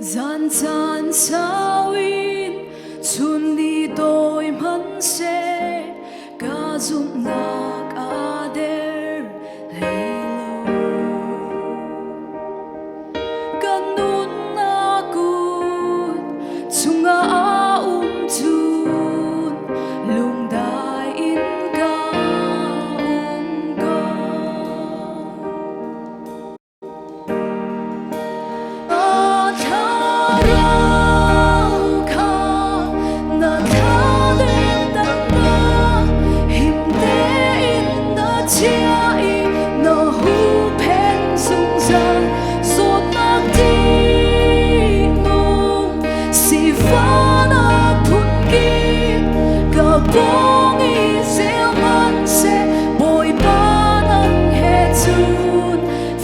Zan caan sau in chun ni tawi hmanhseh ka zumhnak aa der hlei lo. Ka nunnak kut chungah a um cun lungdai in ka um ko.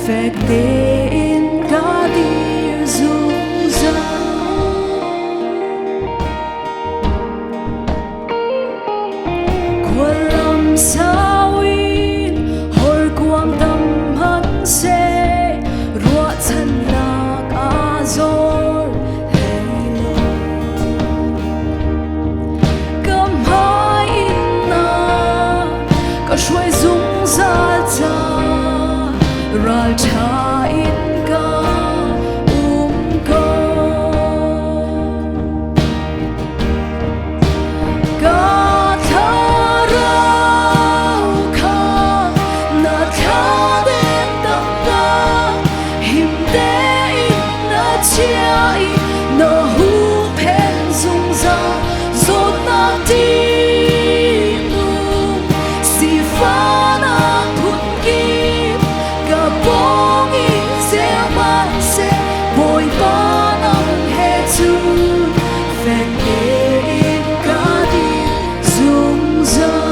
Fek tein ka dir zungzal. Khuallam sau in horkuang tam hmanhseh ruahchannak aa zor hlei lo. Ka hmai in na ka hruai zungzal ca ralṭha in ka um ko. Ka thlarau kha na thladem tangah him tein na chia i na huhphenh zungzal zawtnak ṭihnung sifahnak phunkip ka pawng i zel hmanhseh Bawipa nang he cun fek tein ka dir zungzal.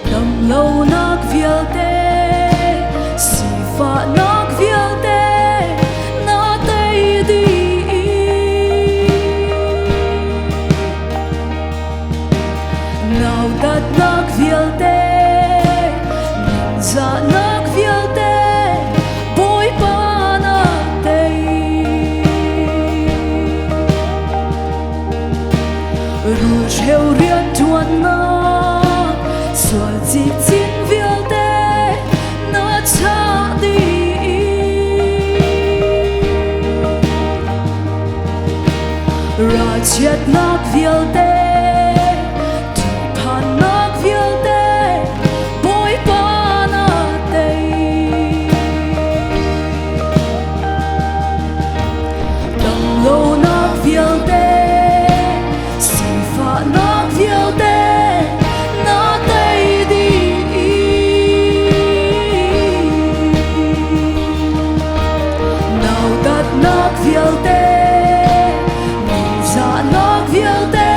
Damlonak vialte, sifahnak vialte na tei dih. Nautatnak vialte, ningzahnak vialte, Bawipa na tei. Rulhreu rianṭuannak, sual cikcin vialte na chah dih. Ralchiatnak vialte, ṭihphannak vialte, Bawipa na tei. Damlonak vialte, sifahnak vialte, na tei dih. Nautatnak vialte, ningzahnak vialte,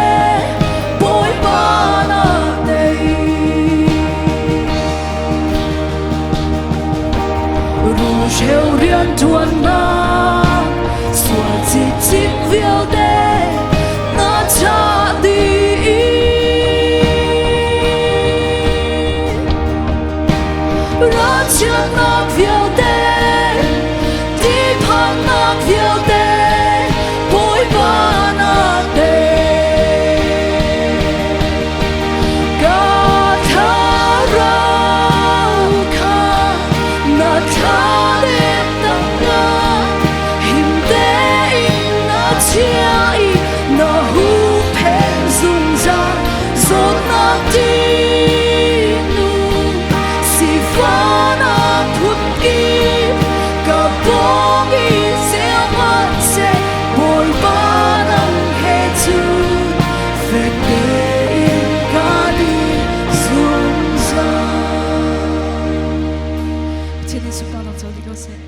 Bawipa na tei. Rulhreu rianṭuannak, sual cikcin vialte na chah dih. Ralchiatnak vialte, tihphannak vialte, Bawipa na tei. Ka thlarau kha na thladem tangah him tein na chia i na huhphenh zungzal zawtnak ṭihnung sifahnak phunkip ka pawng i zel hmanhseh Bawipa nang he cun fek tein ka dir zungzal. Pathian nih sunparnak co dih ko seh.